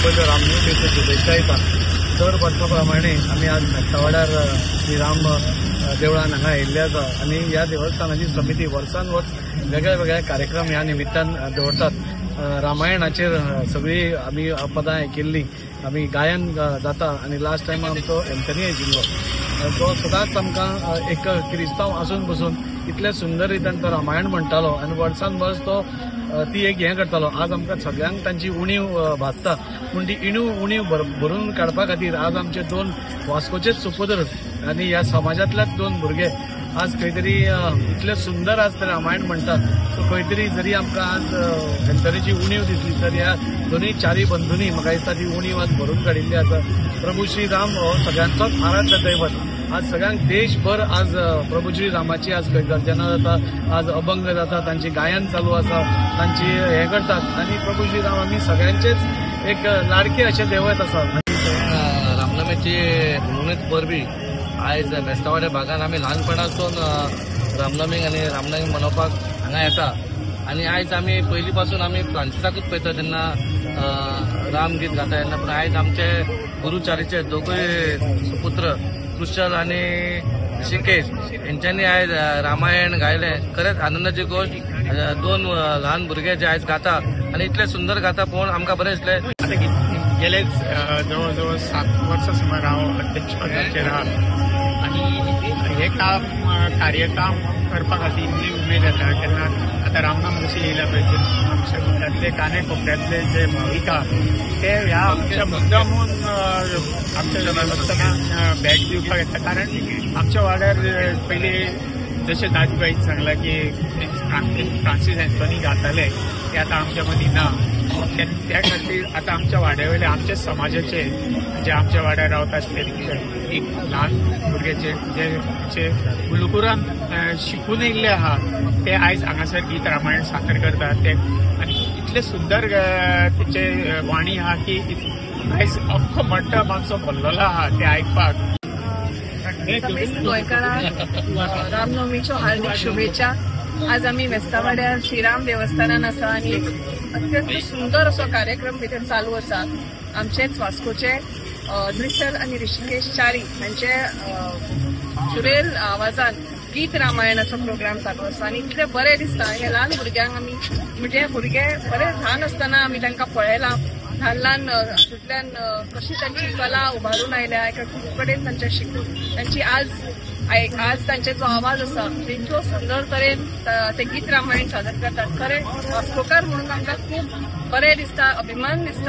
पयलो रामनवमीच्यो शुभेच्छा दिता. दर वर्सा प्रमाणे आमी आज मेस्तावाड्यार श्रीराम देवळान हांगा आयिल्ले आसा आनी ह्या देवस्थानाची समिती वर्सान वर्स वेगळे वेगळे कार्यक्रम ह्या निमित्तान दवरतात. रामायणाचेर सगळी आमी पदां आयकिल्लीं, आमी गायन जाता आनी लास्ट टायम आमचो एंथनी आशिल्लो तो सदांच आमकां एक क्रिस्तांव आसून बसून इतले सुंदर रितीन तो रामायण म्हणटालो आनी वर्सान वर्स तो ती एक हें करतालो. आज आमकां सगळ्यांक तांची उणीव भासता, पूण ती उणीव भरून काडपा खातीर आज आमचे दोन वास्कोचेच सुपुत्र आनी ह्या समाजांतल्याच दोन भुरगे आज खंय तरी इतले सुंदर आज ते रामायण म्हणटात. सो खंय तरी जरी आमकां आज एंथनीची उणीव दिसली तर ह्या दोनूय चारूय बंधूंनी म्हाका दिसता ती उणीव आज भरून काडिल्ली आसा. प्रभू श्री राम हो सगळ्यांचोच आराध्य दैवत. आज सगळ्यांक देशभर आज प्रभू श्री रामाची आज गर्जना जाता, आज अभंग जाता, तांची गायन चालू आसा, तांची हें करतात आनी प्रभू श्री राम आमी सगळ्यांचेच एक लाडके अशें दैवत आसा. रामनवमीची हुनहुनीत परबी आयज मेस्तावाड्या भागान आमी ल्हानपणासून रामनवमीक आनी रामनवमी मनोवपाक हांगा येता आनी आयज आमी पयलीं पासून आमी फ्रांसिसाकूच पळयता तेन्ना रामगीत गाता तेन्ना, पूण आयज आमचे गुरुचारीचे दोगूय सुपुत्र कुशल आनी ऋषिकेश हेंच्यांनी आयज रामायण गायलें. खरेंच आनंदाची गोश्ट, दोन ल्हान भुरगे जे आयज गाता आनी इतले सुंदर गाता पळोवन आमकां बरें दिसलें. आतां गेलेच जवळ जवळ 7 वर्सां सुमार हांव अध्यक्ष पदाचेर आहा आनी हें काम कार्यकाम करपा खातीर इतली उमेद येता. केन्ना आतां रामनाम जशें येयला पळय, आमच्या गोंयांतले काने कोपऱ्यांतले जे भावीक आहा ते ह्या आमच्या मुद्दामून आमच्या देवस्थानाक भेट दिवपाक येता. कारण आमच्या वाड्यार पयलीं जशें दादूभाईन सांगलां की फ्रांसीस एंथोनी गाताले ते आतां आमच्या मदीं ना. त्या खातीर आतां आमच्या वाड्या वयले आमच्या समाजाचे जे आमच्या वाड्यार रावतात ते एक ल्हान भुरगे जे आमचे गुरुकुलान शिकून येयल्ले आहा ते आयज हांगासर गीत रामायण सादर करतात ते आनी इतले सुंदर तेचे वाणी आहा की आयज अख्खो मंडप आमचो भरलेलो आहा ते आयकपाक. समेस्त गोंयकारांक रामनवमीच्यो हार्दिक शुभेच्छा. आज आमी मेस्तावाड्यार श्रीराम देवस्थानान आसा आनी अत्यंत सुंदर असो कार्यक्रम भितर चालू आसा. आमचेच वास्कोचे दृश्यल आनी ऋषिकेश च्यारी हांचे सुरेल आवाजान गीत रामायणाचो प्रोग्राम चालू आसा आनी इतलें बरें दिसता. हे ल्हान भुरग्यांक आमी म्हणजे भुरगे बरे ल्हान आसतना आमी तांकां पळयलां, ल्हान ल्हान हातूंतल्यान कशी तांची कला उबारून आयल्या, एका गुरू कडेन तांच्या शिकून तांची आज तांचे जो आवाज आसा इतलो सुंदर तरेन ते गीत रामायण सादर करतात. खरें वास्कोकार म्हणून आमकां खूब बरें दिसता, अभिमान दिसता.